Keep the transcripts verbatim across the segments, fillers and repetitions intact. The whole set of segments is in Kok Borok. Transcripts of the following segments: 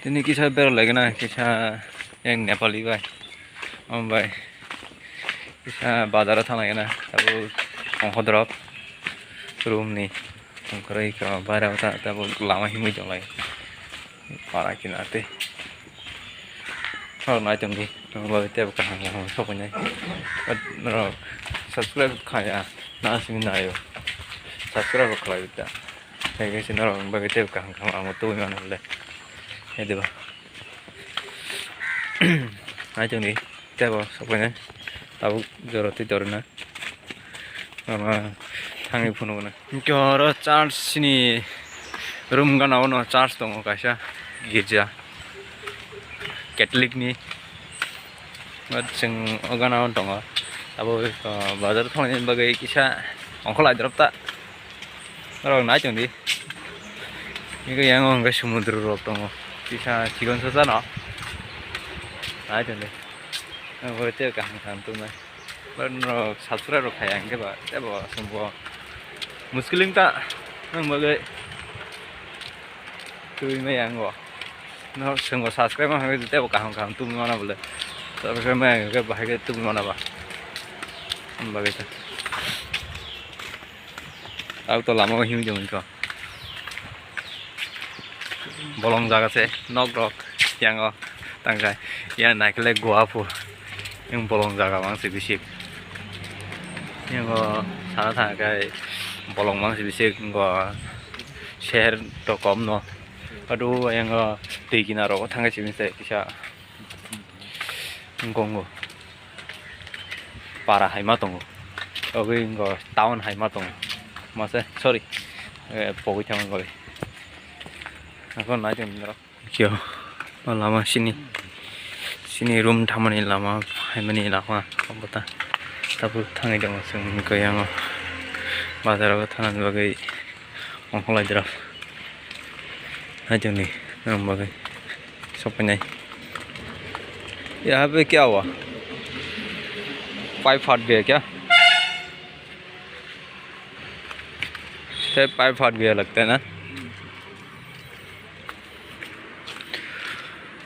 Tini kisa beralaigwna kisa yang Nepali bai. Omo bai kisa bazaro thanglaigwna tabuk ongkho drop room ni ongkhorwi kha bairao ta tabuk lama himwi tonglai para kinarte. Norok nai tongdi norok bai tebo kaham kaham sopainai norok subscribe khaya na simi naio subscribe khlai ta. Hai khe se norok bagwi tei kaham kaham ang tubui mano le. Hai diba? Hai tongdi tebo sokbainai tabuk jora twi torina. Norok thangwi phunukna. Hwnkhe oro church ni room gana o no church tongo kaisa girja. Catholic ni. But chwng o gana o tongo. Abo, uh, bazar thangnaini bagwi kisa ongkhorlai drop ta. Norok nai tongdi. Ego yang o hwnkhe sumudro rok tongo. Kisa chikon sajano. Nai tongdi. Abo tei kaham kaham tongnai. But norok subscribe rok khai ang khe ba tebo aswk bo muskiling ta nang bagwi twi maya ang bo. Norok chwngbo subscribe ma hai tebo kaham kaham tubui mano bole. Subscribe ma hai khe bahai khe tubui mano ba. Ang bagwi ta. Ang to lama o himwi tongwi kho. Bolong jaga se nok rok yang o tangkha. Ya naikhe le Goa pho. Yang bolong jaga mang se bisik. Yang o sana thang khe bolong mang se bisik Goa. Seher to kom no. Ado yang o twi kinaro thangkhe simi se kisa. Gongo. Para hai ma tongo. Ogwi gongo town hai ma tongo. Mase, sorry. Eh, pogwi thangma goi. Ako nai tong nirok. Kyo. O lama sini. Sini room thamani lama, hai mani lama. Obota. Tabuk thangwi tongo chwng goi yango. Bazar o thanani bagwi. Ongkholai drop. Hai tongdi, nang bagwi. Sopainai. Yaha pe kya hua? Pipe phat gaya kya? Shayad pipe phat gaya lagta hai na?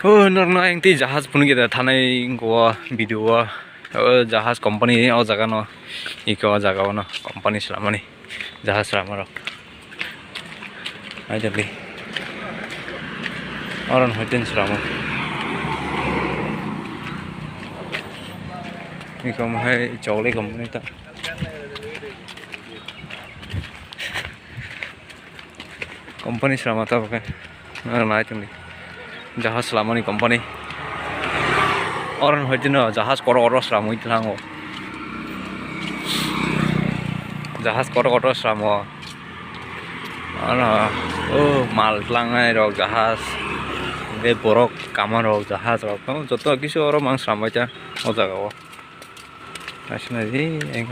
Oh, norokno ayang tei jahaj phunukya da thanai wngkha o video o. O jahaj company o jaga no, iko o jaga o no company swlamani jahaj swlama rok. Ai jagwi. Oro no hoiten swlamo. Iko mohai chocolate company ta. Company swlama tabuk khe. Nai tongdi. Jahaj swlamani company. Oro no hoitino jahaj kotor kotor swlamwi tlango. Jahaj kotor kotor swlamo. Ano, o mal tlangnai rok jahaj. Tei borok kama rok jahaj rok. Joto kisu oro mang swlambaikha o jaga o. Aswk nai di, eng.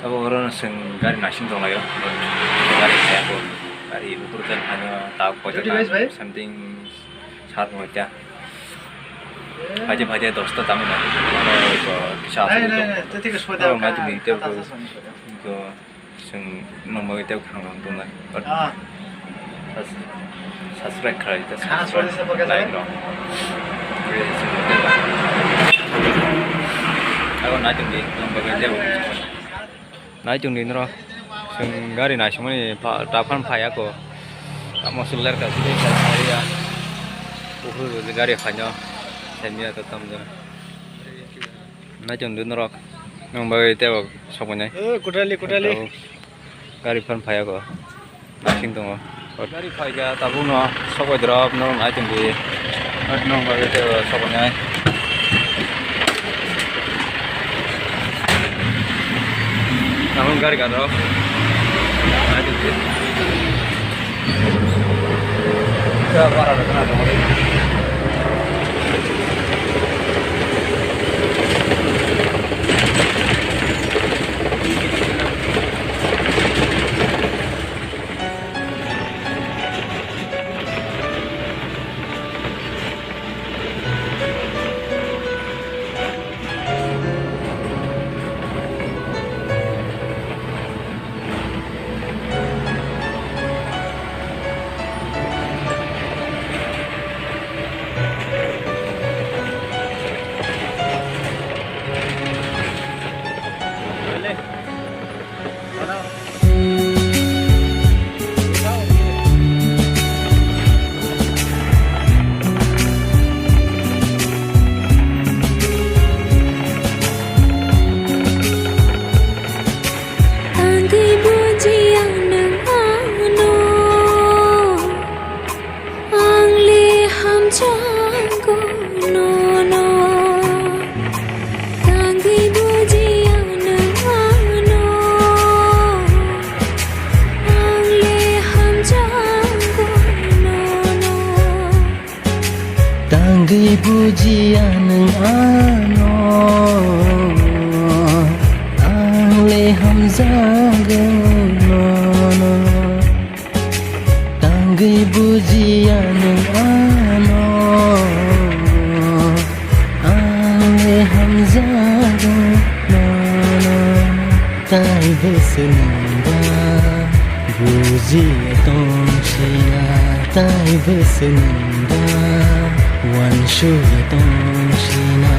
Abo oro chwng gari naising tonglaio. Gari kaya bo. Gari bukur jan phaino ta koita something sat noita. Phaide phaide dosta tamo na. Oro kisa aswk tong. Oro nai tongdi tei bo. Chwng nwng bagwi tei khang rok tongnai. But subscribe khlai ta, subscribe, like rok. Abo nai tongdi nwng bagwi tei. Nai tongdi norok. Chwng gari naisingmani ta phan phaiya ko. Tamo se lerka sidi phaiya. Ukhur gari phaino. Semiya to tamjani. Nai tongdi norok. Nwng bagwi tei bo sokonai. Eh, kutali, kutali. Gari phan phaiya ko. Asing tongo. Gari phaikha tabuk no sokoi drop no nai tongdi. Nwng bagwi tei bo sokonai. Tabuk gari gadok. Nai tongdi. Ya nwng ano, ang le hamjagwi nono. Tangwi bujiya nwng ano, ang le hamjagwi nono. Tai bwswk nwng ba bujiya tong sina, tai bwswk nwng ba uansugwi tong sina.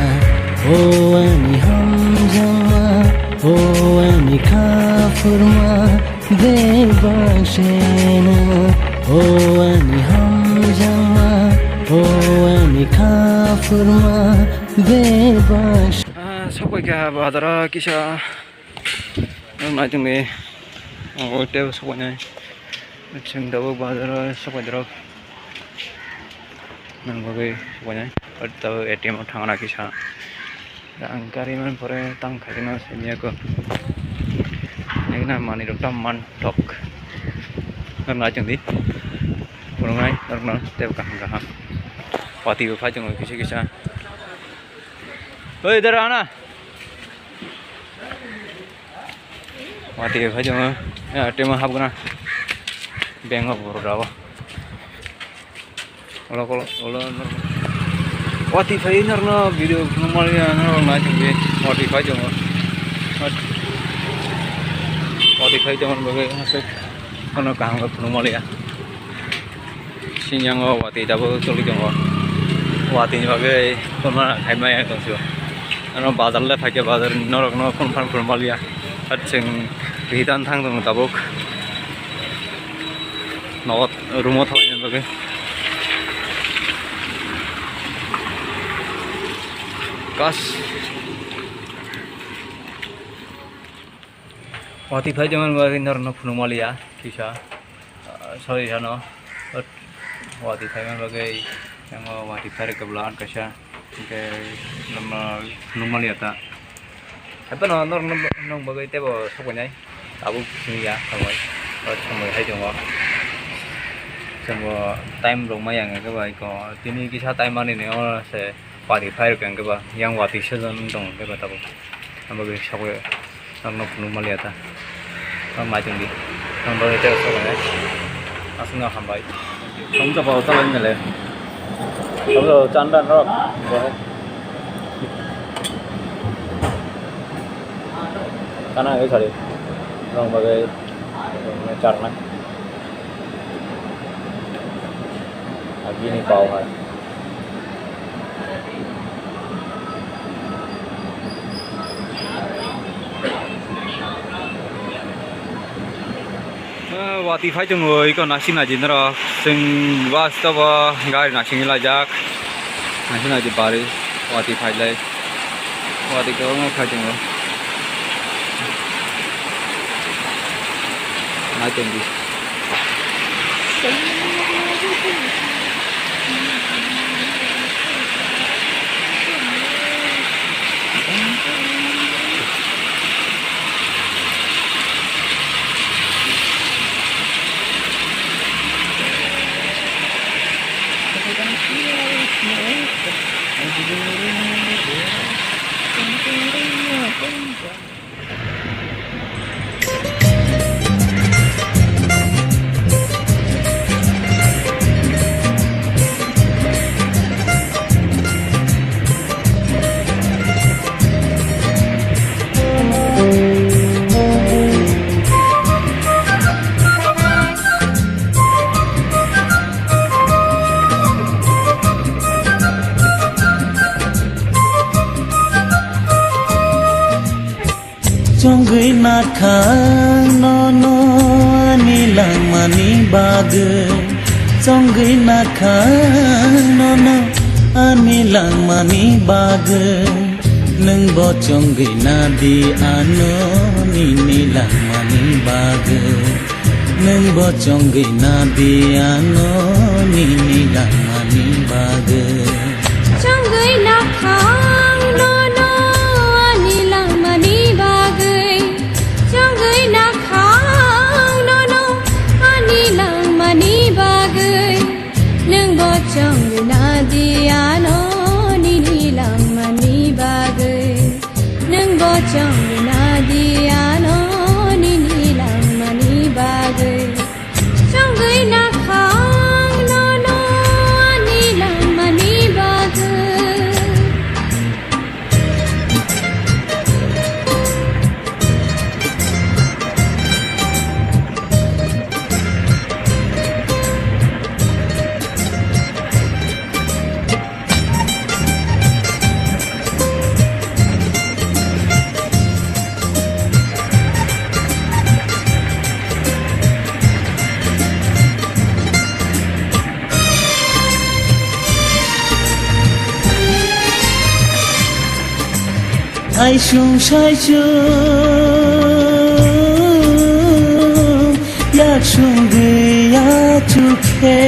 O ani hamjakma, o ani kha phurma, bebak sena. O ani hamjakma, o ani kha phurma, bebak se- Ah, sokbai kha bazaro kisa. Nang nai tongni. O tei sokbainai. Chwng tabuk bazaro sokbai dorok. Nang bagwi sokbainai. O tabuk A T M o thangna kisa. Ang gari man pore tang khaikhe no simi ako. Nang na manwi rok tam man tok. Nang nai tongdi. Phunuknai norokno tei kaham kaham. Watwi bo phai tongo kisa kisa. Oi, dara ana. Watwi phai tongo. Ya, tema hapgana. Bank of Baroda o. Olo, olo, olo, norok. Watwi phai norokno video phunukmaliya, norok nai tongdi. Watwi phai tongo. Wat-, watwi phai tongo bagwi hasik. Kono kaham khe phunukmaliya. Sini ang o watwi tabuk choli tongo. Watwi ni bagwi kono khaimaya tongsiyo. Ano bazar le phaikhe bazar norok no phunukphang phunukmaliya. Hat chwng ritan thang tongo tabuk. Nogo room o thangna bagwi. Kas. Watwi phai tongmani bagwi norokno phunukmaliya kisa, ah, sorry sano. Watwi phaimani bagwi ang o watwi phai rwkha bwla ang kaisa, hwnkhe norokno phunukmaliya ta. Haphano norokno nwng bagwi teibo sokbainai. Tabuk simi ya somoi, o somoi hai tongo. Chwngbo time rok maya hwnkhe bai ko tini kisa time manwi ni oro se watwi phai rwkha hwnkhe ba yang watwi season wng tongo hwnkhe ba tabuk. Ang bagwi sokbai. Ang no phunuk maliya ta. Ang mai tongdi. Ang bagwi tei sok nai. Aswkno hambai. Ang jabao chalai nai le. Ang jabao chanda norok. Kana hai sari. Ang bagwi charnai. Agini pao hai. Ah, watwi phai tongo, iko nasing naidi norok. Chwng bus tobo gari nasingwi laijak. Nasing naidi bari watwi phailai. Watwi kwbangma phai tongo. Nai tongdi. Chongwi nakhang nono ani langmani bagwi. Chongwi nakhang nono ani langmani bagwi. Nwngbo chongwi nadi ano nini langmani bagwi. Nwngbo chongwi nadi ano nini langmani bagwi. Chongwi nakhang nono ani langmani bagwi. Chongwi nakhang nono ani langmani bagwi. Nwngbo chongwi nadi ano nini Saisung saisung yak sungwi ya chukhe.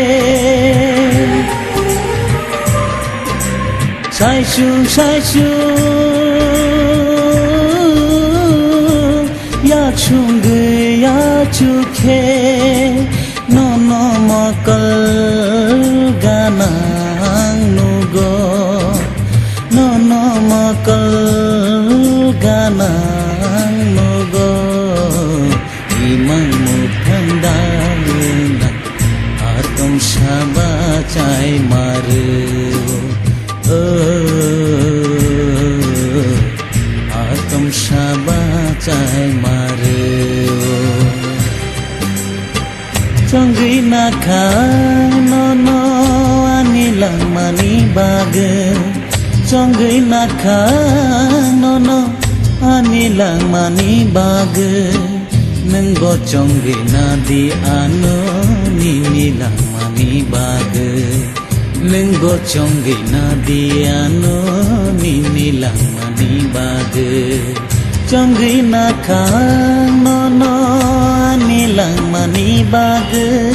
Saisung saisung yak sungwi ya chukhe. Nono mokol ganang nugo, nono mokol ganang nugo. Imang mukhang dana atom saba chai maru. Oh, atom saba chai maru. Chongwi nakhang nono ani langmani bagwi. Chongwi nakhang nono ani langmani bagwi. Nwngbo chongwi nadi ano nini langmani bagwi. Nwngbo chongwi nadi ano nini langmani bagwi. Chongwi nakhang nono ani langmani bagwi.